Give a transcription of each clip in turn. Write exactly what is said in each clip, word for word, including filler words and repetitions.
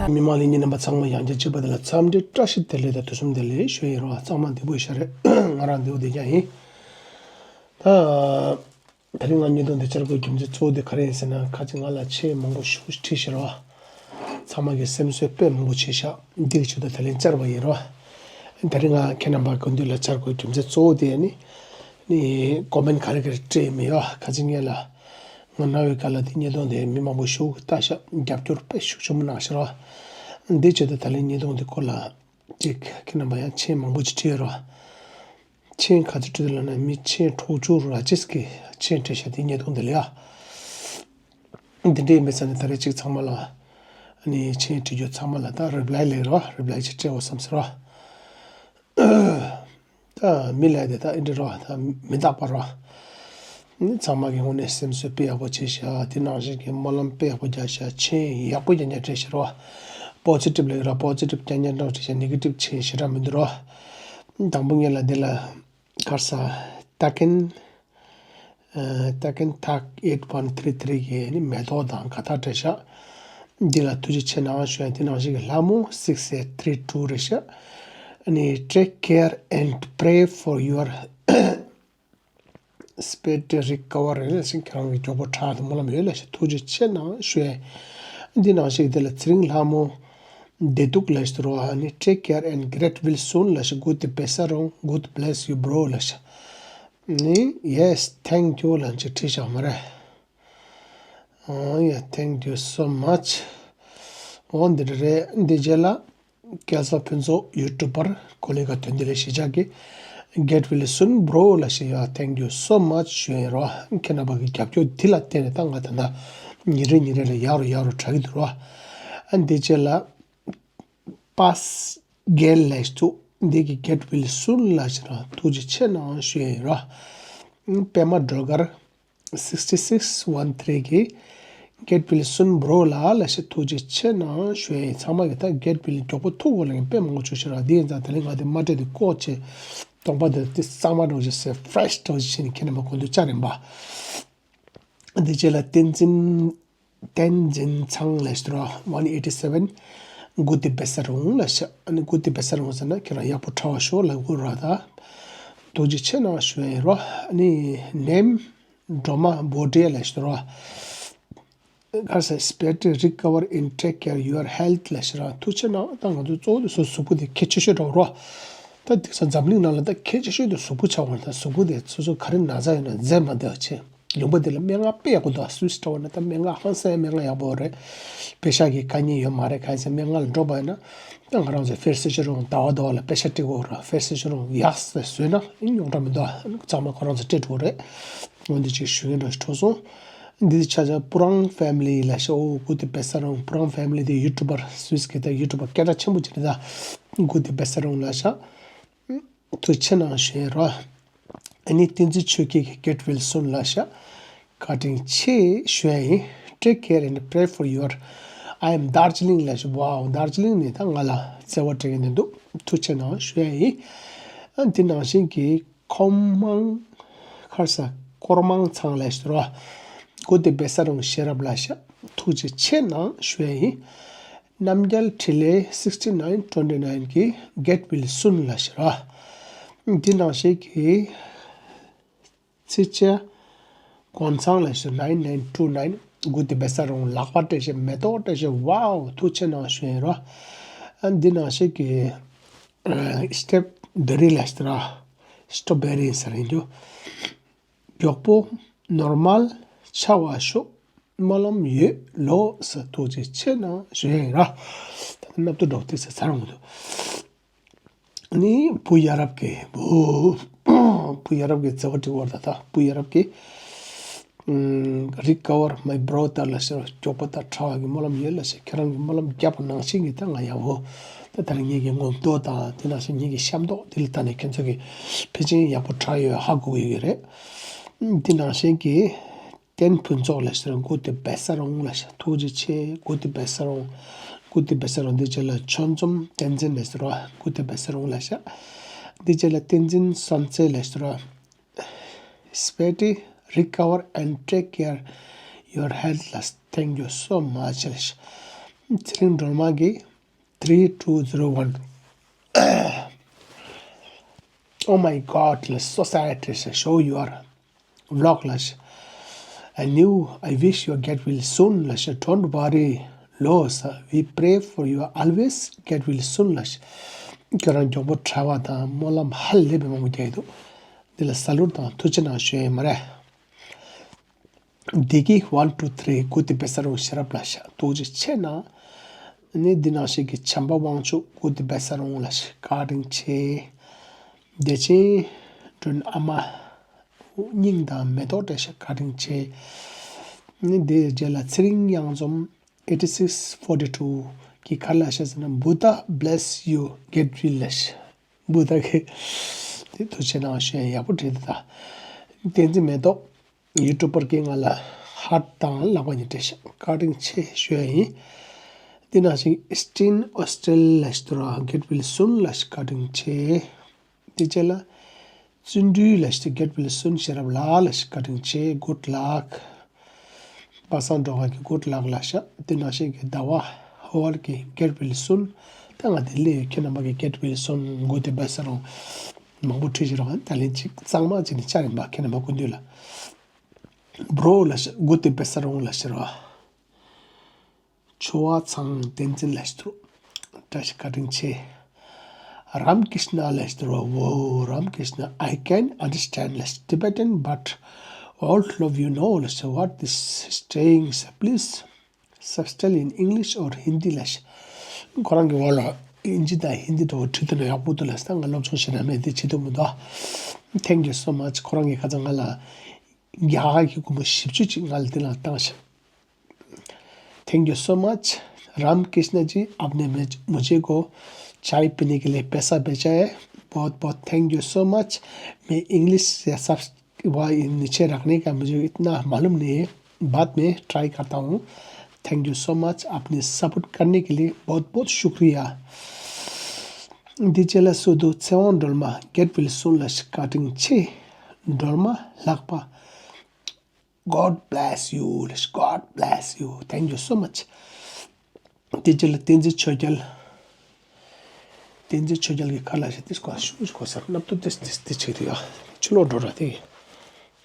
མི་མང་ལྷན་རྒྱས་རྣམ་པ་ཚང་མ་ཡང་བསྐྱར་གཅིག་པ་དེ་ལ་འཚམས་འདྲི་བཀྲ་ཤིས་བདེ་ལེགས་དང་དུས་གསུམ་བདེ་ལེགས་ཞུ་ཡི་རོགས། ཚང་མ་བདེ་པོ་ཡོད་ཤག་རེད། ང་རང་བདེ་པོ་བདེ་རྐྱང་ཡིན། ད་དེ་རིང་ང་བརྙན་ཐུང་འདི་བཅར་དགོས་རྒྱུ་མཚན་གཙོ་བོ་དེ་ག་རེ་ཡིན་ཟེར་ན། ཁ་ཅིག་ང་ལ་མཆན་མང་པོ་ཞེ་པོ་ཅིག་བྲིས་ཤག་རོགས། ཚང་མ་གིས་སེམས་གསོ་དཔེ་མང་པོ་བྱས་ཤག་འདི་གི་ཆེད་དུ་དེ་རིང་བཅར་བ་ཡིན་རོགས། དེ་རིང་ང་ཁྱེད་རྣམ་པ་གི་མདུན་ལ་བཅར་དགོས་རྒྱུ་མཚན་གཙོ་བོ་དེ་ནི། ནི་ཀོ་མེན་ག་རེ་ག་རེ་སྤྲད་མེད་ཡོད། ཁ་ཅིག་ངས་ལ། ང་ན་བའི་སྐབས་ལ་དེ་བརྙན་ཐུང་དེ་མི་མང་པོ་ཞེ་པོ་ལྟ་ཤག་རྒྱབ་སྐྱོར་དཔེ་ཤུགས་ཆེན་པོ་གནང་ཤག་རོགས། འདི་ཆེད་དུ་ད་ལན་བརྙན་ཐུང་འདི་སྐོར་ལ་ཅིག་ཁྱེད་རྣམ་པ་ཡང་མཆན་མང་པོ་ཅིག་བྲིས་ཡོད་རོགས། མཆན་ག་ཚོད་བྲིས་འདུག་ལབ་ན། མི་མཆན་དྲུག་ཅུ་ར་ཅིག་གིས་མཆན་བྲིས་ཤག་དེ་བརྙན་ཐུང་འདི་ལ་ཡ། འདི་འདྲའི་མི་ཚང་ནི་ད་རེས་ཅིག་ཚང་མ་ལ་ནི་མཆན་བྲིས་རྒྱུ་ཚང་མ་ལ་ད་རི་པ་ལའི་ལེགས་རོགས། རི་པ་ལའི་ཅིག་སྤྲད་འོ་བསམ་ཟེར་རོགས། ད་མི་ལས་དེ་ད་ཨེ་འདྲ་རོ། ད་མི་རྟག་པ་རོ། ནི་ཚང་མ་གི་ངོས་ནས་སེམས་གསོ་དཔེ་ཡག་པོ་བྱས་ཤག་དེ་ནང་བཞིན་གྱི་སྨོན་ལམ་དཔེ་ཡག་པོ་རྒྱག་ཤག་མཆན་ཡག་པོ་རྒྱག་ཉན་སྤྲད་ཤག་རོ། པོ་ཛི་ཊིབ་ལབ་ཀྱི་རོ། པོ་ཛི་ཊིབ་རྒྱག་ཉན་སྤྲད་ཤག་ནེ་གེ་ཊིབ་མཆན་ཞེ་དྲག་མི་འདུག་རོ། དང་པོ་ངས་ལ་འདི་ལ་གར་ས་ཏ་ཀན། ཨ། ཏ་ཀན་ཐག་eight one three three གི་ནི་མེ་ཏོག་དང་དགའ་རྟགས་སྤྲད་ཤག་འདི་ལ་ཐུགས་རྗེ་ཆེ་གནང་ཞུ་ཡ། དེ་ནང་བཞིན་གྱི་ལྷ་མོ་six eight three two རེད་ཤག་ཨ་ནི། Take care and pray for your speedy recovery རེད་ཟེར། ཁྱེད་རང་གི་མགྱོགས་པོ་དྲག་དེ་སྨོན་ལམ་ཡོད་ལབ་ཤག་ཐུགས་རྗེ་ཆེ་གནང་ཞུ་ཡ། འདི་ནང་བཞིན་གྱི་དེ་ལ་ཚེ་རིང་ལྷ་མོ་བདེ་སྡུག་ལབ་ཤག་རོ། ཨ་ནི། Take care and get well soon ལབ་ཤག Good Besserung, God bless you bro ལབ་ཤག་ནི། Yes, thank you ལབ་ཅིག་བྲིས་ཤག་མ་རེད། ཨོ་ཡ། Thank you so much. འོ་འདི་རེད། འདི་རྗེས་ལ་སྐལ་བཟང་ཕུན་ཚོགས་ཡུ་ཊུབ་པར་ཀོ་ལི་ག་དོན་ལྡན་ལས་གཞིས་ཆགས་ཀྱི་Get well soon bro ལབ་ཤག་ཡ། Thank you so much ཞུ་ཡ་ཡིན་རོ། ཁྱེད་རྣམ་པ་གི་རྒྱབ་སྐྱོར་འདི་ལ་བརྟེན་ནས་ད་ང་ད་ལྟ་ཉིན་རེ་ཉིན་རེ་ལ་ཡག་རུ་ཡག་རུ་དྲག་གི་འདུག་རོ། ཨ། འདི་རྗེས་ལ་པཱས་རྒན་ལབ་ཤག་འདི་གི་Get well soon ལབ་ཤག་ར། ཐུགས་རྗེ་ཆེ་གནང་ཞུ་ཡ་ཡིན་ར། པད་མ་སྒྲོལ་དཀར་six six one three གིས་Get well soon bro ལབ་ཤག་ཐུགས་རྗེ་ཆེ་གནང་ཞུ་ཡ་ཡིན། ཚང་མ་གིས་ད་Get well མགྱོགས་པོ་ཐུག་དགོས་ལབ་ཀྱི་དཔེ་མང་པོ་བྱུང་ཤག་ར། དེ་ཡིན་ཙང་དེ་རིང་ང་དེ་མ་སྤྲད་དེ་ལྐོག་བྱས། སྟོང་པ་དེ་དེ་གཙང་མ་འདྲ་བོ་ཞིག་བཟོས། ཕེ་རེ་ཤི་འདྲ་བོ་ཞིག་བྱས་ནས་ཁྱེད་རྣམ་པ་གོ་འདུག་ཅག་རིམ་པ། འདི་རྗེས་ལ་བསྟན་འཛིན། བསྟན་འཛིན་ཚང་ལབ་ཤག་ར། one eighty seven Gute Besserung ལབ་ཤག་ཨ་ནི་Gute Besserung ཟེར་ན་ཁྱེད་རང་ཡག་པོ་དྲག་པ་ཤོག་ལབ་དགོས་ར། ད་ཐུགས་རྗེ་ཆེ་གནང་ཞུ་ཡ་ཡིན་ར། ཨ་ནི་Name Droma Bodria ལབ་ཤག་ར། གར་ས་speedy recover and take care your health ལབ་ཤག་ར། ཐུགས་རྗེ་ཆེ་གནང་། ད་ང་ཚོ་གཙོ་བོ་དེ་གཟུགས་པོ་དེ་གལ་ཆེ་ཤོས་འདྲ་བོ་ར། ད་དེང་སང་འཛམ་གླིང་ནང་ལ་ད་གལ་ཆེ་ཤོས་དེ་གཟུགས་པོ་ཆགས་པ་རེད། ད་གཟུགས་པོ་དེ་སོ་སོ་ག་རེ་ན་ཚ་ཡོད་ན་འཛེམ་མ་བསྡད་པ་བྱེད། ལུང་པ་འདི་ལ་སྨན་ཁང་དཔེ་ཡག་པོ་འདུག་སུད་སི་འདྲ་བོ་ན་ད་སྨན་ཁང་ཧང་སང་སྨན་ཁང་ཡག་པོ་རེད། པེ་ཤག་གི་དཀའ་ངལ་ཡོད་མ་རེད། གང་ཡིན་ཟེར་ན་སྨན་ཁང་ལ་འགྲོ་བ་ཡིན་ན་ད་ང་རང་ཚོ་ཕེ་རེ་ཤི་ཅི་རུང་ཟླ་བ་ཟླ་བ་ལ་པེ་ཤག་སྤྲད་དགོས་རེད། ཕེ་རེ་ཤི་ཅི་རུང་ཡག་ཟེར་བཟོས་ན་ཨིན་ཡོང་གྲབས་མི་འདུག་ཚང་མ་ཁོ་རང་ཚོ་སྤྲད་འགྲོ་རེད། འོ་འདི་ཅིག་ཞུ་མཁན་འདྲ་ཞིག་འཕྲོད་སོང་། འདི་ཆ་ཆ་པུ་རང་ཕེ་མི་ལི་ལབ་ཤག་འོ་Gute Besserung པུ་རང་ཕེ་མི་ལི་དེ་ཡུ་ཊུབ་པར་སུད་སི་གི་ད་ཡུ་ཊུབ་པར་སྐད་གྲགས་ཆེན་པོ་ཅིག་རེད། ད་Gute Besserung ལབ་ཤག་ཐུགས་རྗེ་ཆེ་གནང་ཞུ་ཡ་ཡིན་ར། ཨ་ནི་བསྟན་འཛིན་ཆོས་སྐྱིད་ཀྱིས་Get well soon ལབ་ཤག་བཀའ་དྲིན་ཆེ་ཞུ་ཡ་ཡིན། Take care and pray for your I am Darjeeling ལབ་ཤག Wow Darjeeling ནས་ད་ང་ལ་བརྩེ་བ་སྤྲད་མཁན་དེ་འདུག་ཐུགས་རྗེ་ཆེ་གནང་ཞུ་ཡ་ཡིན། ཨ་འདི་ནང་བཞིན་གྱི་ཁོ་མང་ཁར་ས་ཀོར་མང་ཚང་ལབ་ཤག་ར། Gute Besserung ཤེས་རབ་ལབ་ཤག་ཐུགས་རྗེ་ཆེ་གནང་ཞུ་ཡ་ཡིན། རྣམ་རྒྱལ་འཕྲིན་ལས་sixty nine twenty nine གིས་Get well soon ལབ་ཤག་ར། འདི་ནང་བཞིན་གྱི་ཚེ་ཆེ་གོན་ཚང་ལབ་ཤག nine nine two nine Gute Besserung ལག་པ་སྤྲད་ཤག་མེ་ཏོག་སྤྲད་ཤག Wow ཐུགས་རྗེ་ཆེ་གནང་ཞུ་ཡ་ཡིན་ར། ཨ་འདི་ནང་བཞིན་གྱི་སྟེབ་བེ་རི་ལབ་ཤག་ར། སྟོ་བེ་རི་ཟེར་ཡིན་རྒྱུ། མགྱོགས་པོ་ནོར་མལ་ཆགས་པ་ཤོག་སྨོན་ལམ་ཡོད་ལོ་ཟེར། ཐུགས་རྗེ་ཆེ་གནང་ཞུ་ཡ་ཡིན་ར། ད་ལྟ་གནམ་གྲུ་འགྲོ་དུས་ཟེར་ཚར་འོང་འདུག་ནི་བུ་ཡ་རབས་ཀྱི་བུ་བུ་ཡ་རབས་ཀྱི་བརྩེ་བ་སྤྲད་པ་རེད། ད་བུ་ཡ་རབས་ཀྱི་ཨམ་Recover my brother ལབ་ཤག་མགྱོགས་པོ་ད་དྲག་གི་སྨོན་ལམ་ཡོད་ལབ་ཤག་ཁྱེད་རང་གི་སྨོན་ལམ་བརྒྱབ་པ་ནང་བཞིན་གྱི་ད་ང་ཡག་པོ། ད་ད་རེས་ངེད་ཀྱི་ངོ་མདོག་དང་དེ་ནང་བཞིན་ངེད་ཀྱི་ཤ་མདོག་དེ་ལ་ལྟ་ནས་ཁྱེད་ཚོ་གི་ཕལ་ཆེར་ཡག་པོ་དྲག་ཡོད་ཧ་གོ་གི་ཡོད་རེད། དེ་ནང་བཞིན་གྱི་བསྟན་ཕུན་ཚོགས་ལབ་ཤག Gute Besserung ལབ་ཤག་ཐུགས་རྗེ་ཆེ། Gute Besserung Gute Besserung འདི་རྗེས་ལ་ཆོས་འཛོམས་བསྟན་འཛིན་ལབ་ཤག་ར། Gute Besserung ལབ་ཤག་འདི་རྗེས་ལ་བསྟན་འཛིན་བསམ་རྩེ་ལབ་ཤག་ར། Speedy recover and take care your health ལབ། Thank you so much ལབ་ཤག་ཚེ་རིང་སྒྲོལ་མ་གི three two zero one. Oh my God, ལ་so sad to show your vlog ལ། I knew, I wish you get well soon ལ། Don't worry, Lord, we pray for you always, get well soon ལ། ཁྱོད་རང་མགྱོགས་པོ་དྲག་པ་དང་སྨོན་ལམ་ཧ་ལས་པའི་མང་པོ་རྒྱག་ཡོད་འདུག་འདི་ལ་ས་ལུར་དང་ཐུགས་རྗེ་གནང་ཞུ་ཡས་མ་རེད། བདེ་སྐྱིད་one two three གུ་དེ་བེ་ས་རུང་ཤེས་རབ་ལ་ཤ་ཐུགས་རྗེ་ཆེ་གནང་། ནི་འདི་ནང་བཞིན་གྱི་བྱམས་པ་དབང་ཕྱུག་གུ་དེ་བེ་ས་རུང་ལ་ཤ་བཀའ་དྲིན་ཆེ། བདེ་ཆེན་སྒྲོན་ཨ་མ་སྙིང་དང་མེ་ཏོག་བཀྲ་ཤ་བཀའ་དྲིན་ཆེ། ནི་འདི་རྗེས་ལ་ཚེ་རིང་གཡང་འཛོམས་eighty six forty two གི་ག་ལ་ཤ་ཟེར་ན་བུ་ད་bless you get well ལ་ཤ། བུ་ད་གི་དེ་ཐུགས་རྗེ་གནང་ཞུ་ཡས་ཡག་པོ་བྲིས་འདུག་ད། བསྟན་འཛིན་མེ་ཏོག་ཡུ་ཊུབ་པར་གྱིས་ང་ལ་ཧར་དང་ལག་པ་གཉིས་སྤྲད་ཤག་བཀའ་དྲིན་ཆེ་ཞུ་ཡ་ཡིན། འདི་ནང་བཞིན་ཨིས་ཊིན་ཨོ་སི་ཊེལ་ལ་ཤི་ཏུ་ར་གེ་ཊི་ཝེལ་སུན་ལ་ཤི་བཀའ་དྲིན་ཆེ། དེ་རྗེས་ལ་བརྩོན་འགྲུས་ལ་ཤི་གེ་ཊི་ཝེལ་སུན་ཤེས་རབ་ལགས་ལ་ཤི་བཀའ་དྲིན་ཆེ། གུཌ་ལག་པ་སངས་འགྲོ་ཁ་གི་གུཌ་ལག་ལ་ཤ། དེ་ནང་བཞིན་གྱི་ཟླ་བ་ཧོར་གྱི་གེ་ཊི་ཝེལ་སུན། ད་ང་དེ་ལས་ཁྱེད་རྣམ་པ་གི་གེ་ཊི་ཝེལ་སུན་གུ་དེ་བེ་ས་རུང་མང་པོ་ཁྲུས་བྱེད་རོགས། ད་ལན་གཅིག་གཙང་མ་བྱས་ནས་བཅར་ཡིན་པ་ཁྱེད་རྣམ་པ་ཀུན་འདུས་ལ། བྷྲོ་ལ་ཤ་གུ་དེ་བེ་ས་རུང་ལ་ཤི་རོ། ཆོ་བ་ཚང་བསྟན་འཛིན་ལ་ཤི་ཏུ་རོ། བཀྲ་ཤིས་བཀའ་དྲིན་ཆེ། རམ་ཀྲིཤ་ན་ལ་ཤི་ཏུ་རོ། བོ་རམ་ཀྲིཤ་ན། I can understand less Tibetan, but all of you know less what this saying is. Please subtitle in English or Hindi ལ་ཤི། ཁོ་རང་གི་འོག་ལ་ཨིན་ཇི་དང་ཧིན་དི་འདྲ་བོ་བྲིས་ཐུབ་ན་ཡག་པོ་འདུག་ལ་ཤི། ད་ང་སློབ་སྦྱོང་བྱེད་ན་མེད་དེ་བྱེད་ཐུབ་མི་འདུག Thank you so much. ཁོ་རང་གིས་ཁ་སང་ང་ལ་རྒྱ་གར་གྱི་སྒོར་མོ་བཞི་བཅུ་ཅིག་ང་ལ་དེ་ལ་བཏང་ཤག Thank you so much. Ram कृष्ण जी, आपने मुझे मुझे को चाय पीने के लिए पैसा भेजा है। बहुत बहुत thank you so much. मैं इंग्लिश या सब व नीचे रखने का मुझे इतना मालूम नहीं है, बाद में ट्राई करता हूँ। Thank you so much. आपने सपोर्ट करने के लिए बहुत बहुत शुक्रिया. འདི་རྗེས་ལ་སུ་འདུག་ཚེ་དབང་སྒྲོལ་མ་གེ་ཊི་ཝེལ་སུན་ལ་ཤི་བཀའ་དྲིན་ཆེ། སྒྲོལ་མ་ལགས་པ། God bless you. God bless you. Thank you so much. དེ་རྗེས་ལ་བསྟན་འཛིན་ཆོས་རྒྱལ། བསྟན་འཛིན་ཆོས་རྒྱལ་གྱི་ཁ་ལ་ཞིག་ཏིས་ཀོ་ཤུ་ཤུ་ཀོ་སར་སྣབ་ཏུ་ཏིས་ཏིས་ཏིས་ཆེ་དུ་ཡ། ཆུ་ལོག་འགྲོ་ར་དེ།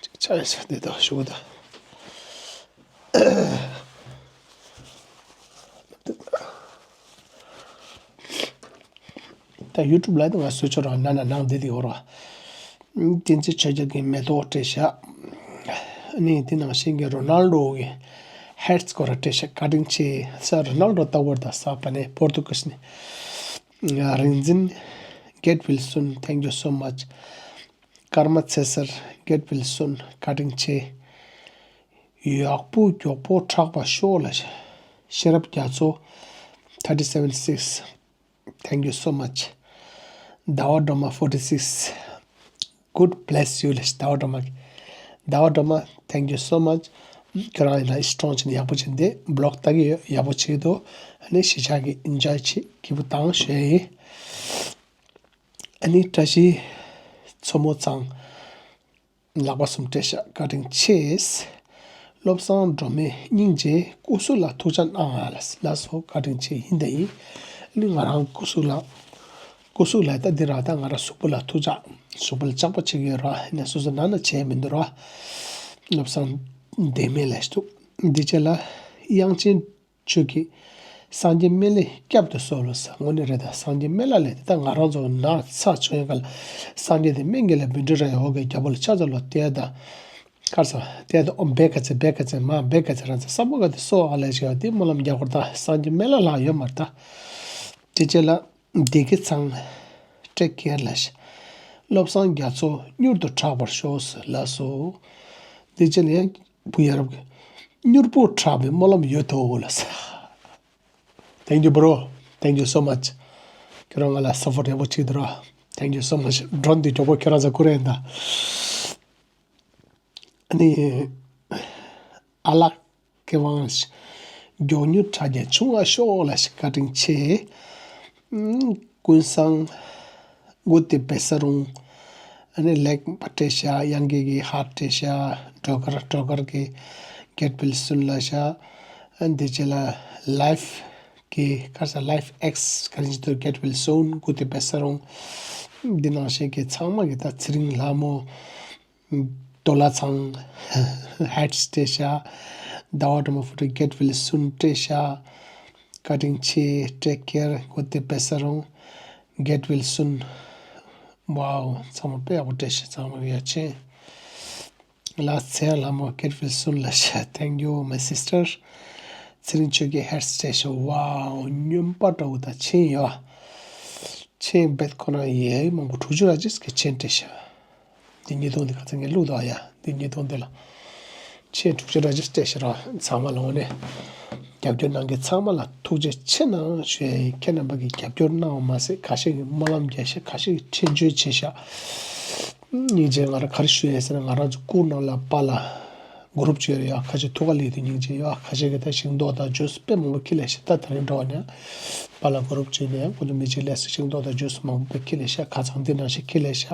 ཅིག་ཆ་ཡ་ཆ་དེ་དག་ཤུ་གུ་ད། ད་ཡུ་ཊུབ་ལ་ང་སུ་ཆོ་ར་ན་ན་ནང་དེ་དེ་འོ་ར། བསྟན་འཛིན་ཆོས་རྒྱལ་གྱི་མེ་ཏོག་སྤྲད་ཤག་ཨ་ནི་དེ་ནང་བཞིན་གྱི་རོ་ནལ་ཌོ་གི་ཧེར་ཙི་སྐོར་ར་སྤྲད་ཤག་བཀའ་དྲིན་ཆེ་ས། རོ་ནལ་ཌོ་ལྟ་བུར་ད་ས་པ་ནས་པོར་ཏུ་ཀིས་ནས། རིག་འཛིན་གེ་ཊི་ཝེལ་སུན། Thank you so much. ཀརྨ་ཚེ་སར་གེ་ཊི་ཝེལ་སུན། བཀའ་དྲིན་ཆེ། ཡག་པོ་མགྱོགས་པོ་དྲག་པ་ཤོག་ལ། ཤེས་རབ་རྒྱ་མཚོ། Thirty seven six. Thank you so much. ཟླ་བ་སྒྲོལ་མ་forty six. God bless you ལ་ཟླ་བ་སྒྲོལ་མ་གི། ཟླ་བ་སྒྲོལ་མ། Thank you so much. ཁྱོད་རང་ཡིན་ན་སི་ཊོང་ཆེན་ཡག་པོ་བྱས་འདི་བི་ལོག་ལྟ་གི་ཡོད། ཡག་པོ་བྱེད་འདུག་ཨ་ནི་གཞིས་ཆགས་ཀྱི་ཨིན་ཇོའི་བྱེད་སྐྱིད་པོ་བཏང་ཞེས་ཡིན། ཨ་ནི་བཀྲ་ཤིས་མཚོ་མོ་ཚང་། ལག་པ་གསུམ་སྤྲད་ཤག་བཀའ་དྲིན་ཆེ། བློ་བཟང་སྒྲོལ་མའི་སྙིང་རྗེ་སྐུ་གཟུགས་ལ་ཐུགས་ཅག་གནང་ལ་ལ་སོ་བཀའ་དྲིན་ཆེ་ཡིན་ད་ཡིན། ཨ་ནི་ང་རང་སྐུ་གཟུགས་ལ། སྐུ་གཟུགས་ལ་ད་འདི་ར་ད་ང་ར་གཟུགས་པོ་ལ་ཐུགས་ཅག་གཟུགས་པོ་ལ་ལྕགས་པོ་བྱེད་ཀྱི་ཡོད་ར། ཡིན་ན་སོ་སོ་ནང་ན་བྱས་མི་འདུག་ར། བློ་བཟང་བདེ་མེད་ལ་ཞིག་འདུག་འདི་བྱས་ལ་དབྱངས་ཅན། ཆོས་ཀྱི་སངས་རྒྱས་སྨན་བླའི་སྐྱབས་སུ་གསོལ་ལོ་ས། དངོས་གནས་རེད་ད། སངས་རྒྱས་སྨན་བླ་ལས་དེ་ད་ང་རང་ཚོ་ན་ཚ་བྱུང་ཡོད་ག་ལ། སངས་རྒྱས་དེ་སྨན་གྱི་ལ་བི་འབྲི་ར་ཡོ་གའི་རྒྱལ་པོ་ལ་ཆ་ཚ་ལོ་དེ་ད། ཁར་ས་དེ་ད་ཨོ་བེ་ཀ་ཚེ་བེ་ཀ་ཚེ་མ་བེ་ཀ་ཚེ་རང་ཚེ་ས་མོ་ག་དེ་སོ་ཨ་ལས་ཞེས་པ་དེ་སྨོན་ལམ་རྒྱག་གོ་ད། སངས་རྒྱས་སྨན་བླ་ལ་ཡོད་མ་རེད་ད། དེ་རྗེས་ལ་བདེ་སྐྱིད་ཚང་སྤྲད་ཁྱེར་ལ་ཤ། བློ་བཟང་རྒྱ་མཚོ་མྱུར་དུ་དྲག་པར་ཤོག་ཟེར་ལ་སོ། དེ་རྗེས་ལ་ཡང་། བུ་ཡ་རབས་ཀྱི་མྱུར་པོ་དྲག་པའི་སྨོན་ལམ་ཡོད་དོ་ལ་ས། Thank you, bro. Thank you so much. ཁྱོད་རང་ང་ལ་སབ་པོར་ཊི་ཡག་པོ་བྱེད་འདུག་ར། Thank you so much. ཌོ་རོན་དེ་མགྱོགས་པོ་ཁྱོད་རང་ཚ་ཁུར་ཡིན་ད། ཨ་ནི། ཨ་ལགས་ཀྱི་དབང་ཞིག་མགྱོགས་མྱུར་དྲག་རྒྱ་ཆུང་བ་ཤོག་ལ་ཞིག་བཀའ་དྲིན་ཆེ། ཀུན་བཟང་། གུ་ཏི་བེ་ས་རུང་། ཨ་ནི་ལེགས་པ་སྤྲད་ཤག་དབྱངས་སྐྱིད་ཀྱི་ཧར་སྤྲད་ཤག་སྒྲོལ་དཀར་སྒྲོལ་དཀར་གྱི་གེ་ཊི་ཝེལ་སུན་ལ་ཤག་ཨ་འདི་རྗེས་ལ་ལའིཕ་ གི་ཁ་ས་life X ག་རེ་ཅི་ཐུབ་get well soon གུ་དེ་བེ་ས་རུང་། འདི་ནང་བཞིན་གྱི་ཚང་མ་གི་ད་ཚེ་རིང་ལྷ་མོ། རྡོ་ལ་ཚང་། ཧེ་ཊི་སི་སྤྲད་ཤག་ཟླ་བ་སྒྲོལ་མ་ཕུ་ཏུ་get well soon སྤྲད་ཤག་བཀའ་དྲིན་ཆེ། take care གུ་དེ་བེ་ས་རུང་། get well soon། wow ཚང་མ་དཔེ་ཡག་པོ་སྤྲད་ཤག་ཚང་མ་ཡ་ཆེན། ལ་ཚེ་ལྷ་མོ་get well soon ལ་ཤ thank you my sister། ཚེ་རིང་ཆོས་ཀྱི་ཧེ་ཊི་སི་སྤྲད་ཤག wow སྨྱོན་པ་འདྲ་བོ་ད་ཆེན་ཡོད། ཆེན་བེད་ཁོ་ན་ཡེ་མང་པོ་དྲུག་ཅུ་ར་ཅིས་ཀྱི་ཆེན་སྤྲད་ཤག་འདི་ཉིས་སྟོང་འདི་ཁ་ཚ་ངས་བླུགས་དོ་ཡ། འདི་ཉིས་སྟོང་འདི་ལ། ཆེན་དྲུག་ཅུ་ར་ཅིས་སྤྲད་ཤག་ར་ཚང་མ་ལ་འོ་ནས། རྒྱབ་སྐྱོར་གནང་མཁན་ཚང་མ་ལ་ཐུགས་རྗེ་ཆེ་གནང་ཞུ་ཡ་ཡིན། ཁྱེད་རྣམ་པ་གིས་རྒྱབ་སྐྱོར་གནང་བ་མ་ཟད་ཁ་ཤས་ཀྱིས་སྨོན་ལམ་རྒྱག་ཤག་ཁ་ཤས་ཀྱིས་འཕྲིན་བཅོལ་བྱས་ཤག་སྙིང་རྗེ། ང་རང་ག་རེ་ཞུ་ཡ་ཟེར་ན་ང་རང་ཚོ་སྐུ་ནང་ལ་པཱ་ལགས་གུ་རུབ་ཅིག་ཡོད་རེད་ཡ། ཁ་ཤས་ཐུགས་ཁ་ལི་དེ་སྙིང་རྗེ་ཡ། ཁ་ཤས་ཀྱིས་ད་ཤིང་ཏོག་དང་ཇུས་དཔེ་མང་པོ་ཁྱེར་སླེབས་ཤག་ད་དེ་རིང་འགྲོ་བ་ནས་པཱ་ལགས་གུ་རུབ་ཅིག་ནས་ཁོ་ཚོ་མི་གཅིག་སླེབས་སོང་། ཤིང་ཏོག་དང་ཇུས་མང་པོ་དཔེ་ཁྱེར་སླེབས་ཤག་ཁ་ཚང་འདི་ནང་བཞིན་ཁྱེར་སླེབས་ཤག་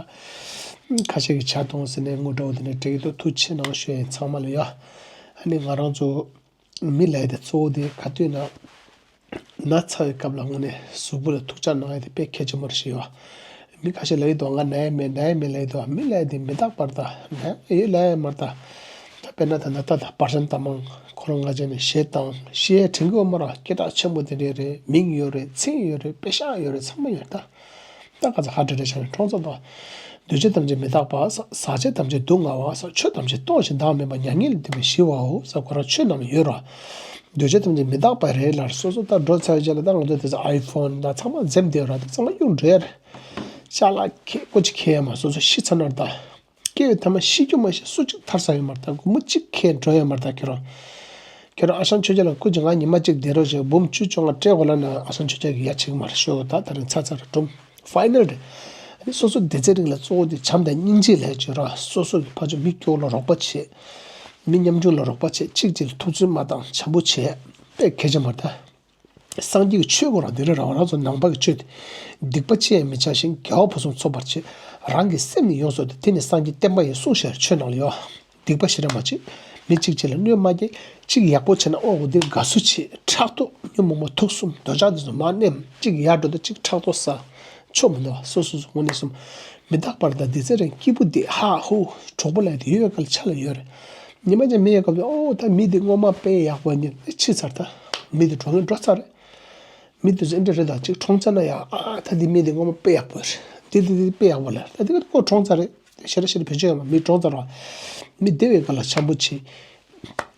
ཁ་ཤས་ཀྱིས་ཇ་འཐུང་ཟེར་ནས་དངུལ་འདྲ་བོ་དེ་ནས་སྤྲད་ཀྱི་འདུག་ཐུགས་རྗེ་ཆེ་གནང་ཞུ་ཡ་ཡིན་ཚང་མ་ལ་ཡ། ཨ་ནི་ང་རང་ཚོ་མི་ལབ་ཡ་དེ་གཙོ་བོ་དེ་ག་དུས་ན། ན་ཚ་བའི་སྐབས་ལ་དངོས་གནས་གཟུགས་པོ་ལ་ཐུགས་ཅག་གནང་ཡ་དེ་དཔེ་གལ་ཆེན་པོ་རེད་ཤག་ཡ། མི་ཁ་ཤས་ལབ་ཀྱི་འདུག་ང་ན་ཡ་མེད་ན་ཡ་མེད་ལབ་ཀྱི་འདུག་མི་ལབ་ཡ་དེ་མི་རྟག་པ་རེད་ད། ན་ཡ་ཡོད་ལབ་ཡ་མ་རེད་ད། ད་དཔེར་ན་ད་ན་ད་ད་པར་ཤན་ད་མང་ཁོ་རང་ང་བྱས་ནས་གཞས་བཏང་གཞས་དྲན་གྱི་ཡོད་མ་རེད། སྐད་གྲགས་ཆེན་པོ་དེ་འདྲས་རེད། མིང་ཡོད་རེད། མཚན་ཡོད་རེད། དཔེ་ཤག་ཡོད་རེད། ཚང་མ་ཡོད་རེད་ད། ད་ག་ཚོད་ཧ་ཏྲ་ཏྲ་བྱས་ནས་ཁྲོང་ཚོ་དང་། འདུས་བྱས་ཐམས་ཅད་མི་རྟག་པ། ཟག་བཅས་ཐམས་ཅད་སྡུག་བསྔལ་བ། ཆོས་ཐམས་ཅད་སྟོང་ཞིང་བདག་མེད་པ། མྱ་ངན་ལས་འདས་པའི་ཞི་བའོ་ཟེར་ཁོ་རང་ཆོས་རྣམས་ཡོད་ར། འདུས་བྱས་ཐམས་ཅད་མི་རྟག་པ་རེད་ལ། སོ་སོ་ད་འགྲོ་ཚར་རྗེས་ལ་ད་ང་ཚོ་དེ་ཚོ་ཨའི་ཕོན་ད་ཚང་མ་འཛེམ་བསྡད་ར། ད་ཚང་མ་གཡུག་འགྲོ་ཡ་རེད། ཅ་ལག་ཁྱེར་སྐུ་མཁྱེན་མ་སོ་སོ་ཤི་ཚར་ན་ར་ད། སྐྱེ་བའི་ཐ་མ་ཤི་རྒྱུ་མ་ཤི་སུ་གཅིག་ཐར་ས་ཡོད་མ་རེད་ད། སྒོར་མོ་གཅིག་ཁྱེར་འགྲོ་ཡོད་མ་རེད་ད། ཁྱོད་རང་། ཁྱོད་རང་ཨ་ཞང་ཆོས་རྒྱལ་ལ་སྐུ་མཁྱེན་ང་ཉི་མ་གཅིག་བསྡད་རོགས་བྱེད། འབུམ་བཅུ་བཅོ་ལྔ་སྤྲད་དགོས་ལབ་ན་ཨ་ཞང་ཆོས་རྒྱལ་གྱིས་ཡ་བྱེད་ཀྱི་མ་རེད་ཤོད་ད། ད་རིང་ཚར་ཚར་རེད། སྒྲུང་ཕའི་ནལ་རེད། ཨ་ནི་སོ་སོ་སྡེ་ཚན་རིགས་ལ་གཙོ་བོ་དེ་བྱམས་དང་སྙིང་རྗེ་ལས་བྱོས་ར། སོ་སོ་གི་ཕར་ཕྱོགས་མི་སྐྱོ་བོ་ལ་རོགས་པ་བྱེད། མི་ཉམ་ཆུང་ལ་རོགས་པ་བྱེད། གཅིག་གཅིག་ལ་ཐུབ་ཚོད་མ་བཏང་། བྱམས་པོ་བྱེད། དཔེ་གལ་ཆེན་པོ་རེད་ད། སངས་རྒྱས་ཀྱི་ཆོས་ཁོ་རང་འདི་རེད་ར། ང་རང་ཚོ་ནང་པ་གི་ཆོས་དེ། སྡིག་པ་ཅི་ཡང་མི་བྱ་ཞིང་། དགེ་བ་ཕུན་སུམ་ཚོགས་པར་བྱེད། རང་གི་སེམས་ནི་ཡོངས་སུ་དག་དེ་ནི་སངས་རྒྱས་བསྟན་པ་ཡིན་གསུངས་ཤར་ཆོས་ནང་ལ་ཡོད། སྡིག་པ་ཞེ་དྲག་མ་བྱེད། མི་གཅིག་གཅིག་ལ་གནོད་མ་སྐྱེལ། གཅིག་ཡག་པོ་བྱས་ན་ཨོ་འོ་འདིར་དགའ་བསུ་བྱེད། ཕྲག་དོག་ཉོན་མོངས་པ་དུག་གསུམ་འདོད་ཆགས་འདི་ཚོ་མར་མནན། གཅིག་ཡར་འགྲོ་དང་གཅིག་ཕྲག་དོག་ཟ། ཆོ་མི་འདུག་སོ་སོ་སོ་དངོས་གནས་སོམ། མི་རྟག་པར་ད་འདི་ཚེ་རིང་སྐྱིད་པོ་འདི་ཧ་ཧུ། གྲོགས་པོ་ལ་དེ་ཡོད་ག་ལ་ཆ་ལ་ཡོད་རེད། ཉི་མ་ཅིག་མི་ཡོད་སྐབས་དུ་ཨོ་ད་མི་འདི་སྔོན་མ་དཔེ་ཡག་པོ་ཡིན་ནི་ཕྱི་ཚར་ད། མི་འདི་གྲོངས་ནས་འགྲོ་ཚར་རེད། མི་འདི་ཚོ་འདི་འདྲ་རེད་ད་ཅིག་གྲོངས་ཚར་ན་ཡང་ཨ་ད་འདི་མི་འདི་སྔོན་མ་དཔེ་ཡག་པོ་རེད། འདི་འདི་འདི་དཔེ་ཡག་པོ་རེད། ད་འདི་ག་ཁོ་གྲོངས་ཚར་རེད། ཤེས་ར་ཤེས་ར་བེད་སྤྱོད་ཡོད་མ། མི་གྲོངས་ཚར་ར། མི་བདེ་བའི་སྒང་ལ་འཆམ་པོ་བྱེད།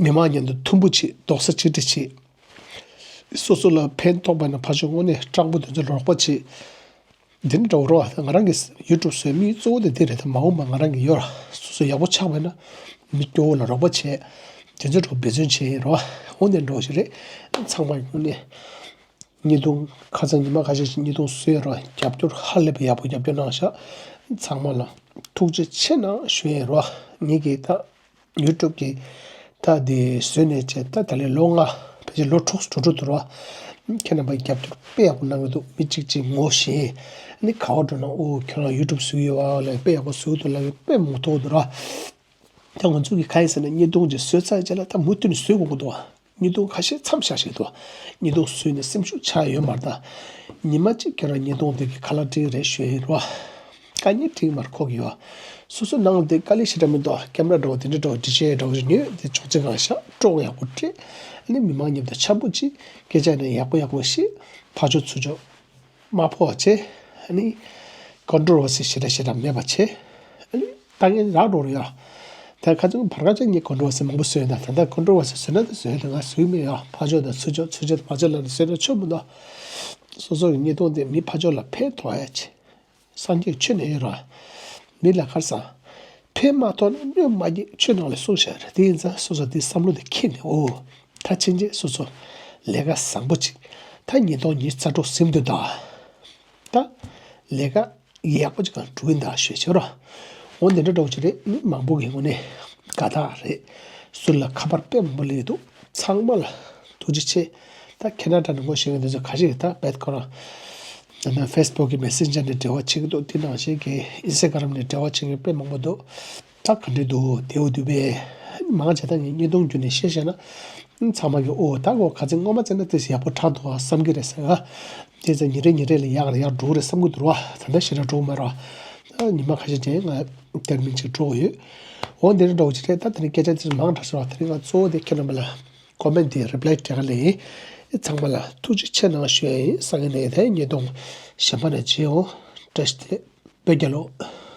མི་མང་མཉམ་དུ་མཐུན་པོ་བྱེད། རྡོག་རྩ་གཅིག་སྒྲིལ་བྱེད། སོ་སོ་ལ་ཕན་ཐོགས་པ་ན་ཕར་ཕྱོགས་དངོས་གནས་སྤྲང་པོ་དེ་ཚོ་ལ་རོགས་པ་བྱེད། འདི་འདྲ་བོ་རོགས་ང་རང་གི་ཡུ་ཊུབ་བཟོས་མིའི་གཙོ་བོ་དེ་འདི་རེད་ད། མ་འོངས་པ་ང་རང་གི་ཡོད་ར་སོ་སོ་ཡག་པོ་ཆགས་པ་ན་མི་སྐྱོ་བོ་ལ་རོགས་པ་བྱེད། དེ་ཚོ་འགྲོ་འབད་བརྩོན་བྱེད་ཡིན་རོགས། འོ་འདི་འགྲོ་ཞིག་རེད། ཚང་མ་ཡིན་དངོས་གནས། ཉིས་སྟོང་ཁ་སང་ཉི་མ་ཁ་ཤས་ཤིག་ཉིས་སྟོང་བཟོས་རོགས། རྒྱབ་སྐྱོར་ཧ་ལས་པའི་ཡག་པོ་རྒྱབ་སྐྱོར་གནང་ཤག་ཚང་མ་ལ་ཐུགས་རྗེ་ཆེ་གནང་ཞུ་ཡིན་རོགས། ངེད་ཀྱི་ད། ཡུ་ཊུབ་ཀྱི་ད་དེ་བཟོས་ནས་བྱས་ད་ད་ལོའི་ལོ་ལྔ་ཕལ་ཆེར་ལོ་དྲུག་འགྲོ་འགྲོ་འདུག་ར། ཁྱེད་རྣམ་པས་རྒྱབ་སྐྱོར་དཔེ་ཡག་པོ་གནང་གི་འདུག་མི་གཅིག་གཅིག་ངོ་ཤེས། ཨ་ནི་ག་བ་འགྲོ་ན་ཨོ་ཁྱོད་རང་ཡུ་ཊུབ་བཟོ་གི་ཡོད་པ་ལ་དཔེ་ཡག་པོ་བཟོ་གི་འདུག་ལབ་ཡོད་དཔེ་མང་པོ་ཐུག་འདུག་ར། ད་ང་ཚོ་གི་ག་ཡིན་ཟེར་ན་ཉིས་སྟོང་ཅིག་བཟོས་ཚར་རྗེས་ལ་ད་མུ་མཐུད་ནས་བཟོ་དགོས་ཀྱི་འདུག་ཉིས་སྟོང་ཁ་ཤས་མཚམས་བཞག་ཞིག་འདུག་ཉིས་སྟོང་བཟོས་ནས་སེམས་ཤུགས་ཆག་ཡོད་མ་རེད་ད། ཉི་མ་གཅིག་ཁྱོད་རང་ཉིས་སྟོང་དེ་གི་ཁ་ལག་སྤྲད་ཀྱི་རེད་ཞུ་ཡ་ཡིན་རོ། དཀའ་ངལ་འཕྲད་ཀྱི་མ་རེད་ཁོག་གི་ཡོད། སོ་སོ་ནང་ལ་དེ་དཀའ་ལས་ཞེ་དྲག་མི་འདུག་ཀེམ་ར་འདྲ་བོ་དེ་འདྲ་འདྲ་བོ་ཌི་ཇེ་འདྲ་བོ་ཞིག་ཉོས་དེ་ཅོག་ཙེ་སྒང་བཞག་སྤྲོ་བོ་ཡག་པོ་སྤྲད། ཨ་ནི་མི་མང་མཉམ་དུ་འཆམ་པོ་གཅིག་སྐད་ཆ་ནི་ཡག་པོ་ཡག་པོ་བཤད། ཕར་ཕྱོགས་ཚུར་ཕྱོགས་མ་ཕོག་པ་བྱས། ཨ་ནི་ཀོན་ཊོ་བར་སི་ཞེ་དྲག་ཞེ་དྲག་མེད་པ་བྱས། ཨ་ནི་ལྟ་མཁན་རག་འགྲོ་རེད་ཡ། ད་ཁ་ཚོན་བར་ཁ་ཅན་གྱི་ཀོན་ཊོ་བར་སི་མང་པོ་བཟོས་ན་ད་ལྟ་ཀོན་ཊོ་བར་སི་བཟོས་ན་ད་བཟོས་ད་ང་བཟོས་མེད་ཡ། ཕར་ཕྱོགས་དང་ཚུར་ཕྱོགས་ཚུར་ཕྱོགས་ཕར་ཕྱོགས་ལ་བཟོས་ན་ཆོ་མི་འདུག་སོ་སོ་གི་ཉིས་སྟོང་དེ་མི་ཕར་ཕྱོགས་ལ་ཕན་ཐོགས་ཡ་ཆེ། སངས་རྒྱས་ཆོས་ནས་ཡོད་ར། མི་ལ་ཁར་ས། ཕན་མ་ཐོགས་ན་གནོད་མ་སྐྱེལ་ཆོས་ནང་ལ་གསུངས་བཞག་རེད། དེ་ཡིན་ཙང་སོ་སོ་དེ་བསམ་བློ་དེ་འཁྱེར་ནས་ཨོ། ད་ཕྱིན་ཆད་སོ་སོ་ལས་ཀ་བཟང་པོ་ཅིག་ད་ཉིས་སྟོང་ཉི་ཤུ་རྩ་དྲུག་ཟིན་དུས་ད། ད་ལས་ཀ་ཡག་པོ་ཅིག་གང་འགྲོ་གི་འདུག་ཞུས་བྱས་རོ། འོ་འདི་འདྲ་འདྲ་བོ་ཅིག་རེད། མི་མང་པོ་གི་ངོས་ནས་དགའ་རྟགས་རེད། ཟུར་ལ་ཁ་པར་དཔེ་མང་པོ་སླེབས་འདུག་ཚང་མ་ལ་ཐུགས་རྗེ་ཆེ། ད་ཁེ་ན་ཌ་ནས་ངོ་ཤེས་མཁན་དེ་ཚོ་ཁ་ཤས་ཀྱིས་ད་བེད་ཁོ་རང་ན་ཕེ་སི་བུག་གི་མེ་སེན་ཇར་ནས་འབྲེལ་བ་བྱེད་ཀྱི་འདུག་དེ་ནང་བཞིན་གྱི་ཨིན་སི་ཊ་གྷ་རམ་ནས་འབྲེལ་བ་བྱེད་མཁན་དཔེ་མང་པོ་འདུག་ད་ག་འདྲས་འདུག་བདེ་པོ་འདུག་པས། མང་ཆེ་ད་ངས་བརྙན་ཐུང་བརྒྱུད་ནས་བཤད་བཤད་ན། ཚང་མ་གི་ཨོ་ད་གོ་ཁ་ཚིག་ངོ་མ་བཙལ་ན་ཏོག་ཙམ་ཡག་པོ་དྲག་འདུག་ཨ་བསམ་གི་རེད་ཟེར་ཨ། དེ་ཚོ་ཉིན་རེ་ཉིན་རེ་ལ་ཡག་རེ་ཡག་འགྲོ་གི་རེད་བསམ་གི་འདུག་ར། ད་ལྟ་ཞེ་དྲག་འགྲོ་གི་མེད་ར། ད་ཉི་མ་ཁ་ཤས་རྗེས་ང་ཊར་མིན་ཅིག་འགྲོ་གི་ཡོད། འོ་འདི་འདྲ་འགྲོ་གི་ཅིག་རེད། ད་དེ་རིང་སྐད་ཆ་དེ་མང་དྲགས་སོང་ར། དེ་རིང་ང་གཙོ་བོ་དེ་ཁྱེད་རྣམ་པ་ལ་ཀོ་མེན་ཊི་དེ་རི་པ་ལའི་སྤྲད་ག་ལས་ཡིན། ཚང་མ་ལ་ཐུགས་རྗེ་ཆེ་གནང་ཞུ་ཡ་ཡིན། སང་ཉིན་ནས་དེ་བརྙན་ཐུང་གཞན་པ་ནས་མཇལ་ཡོང་། བཀྲ་ཤིས་བདེ་ལེགས། བོད་རྒྱལ་ལོ།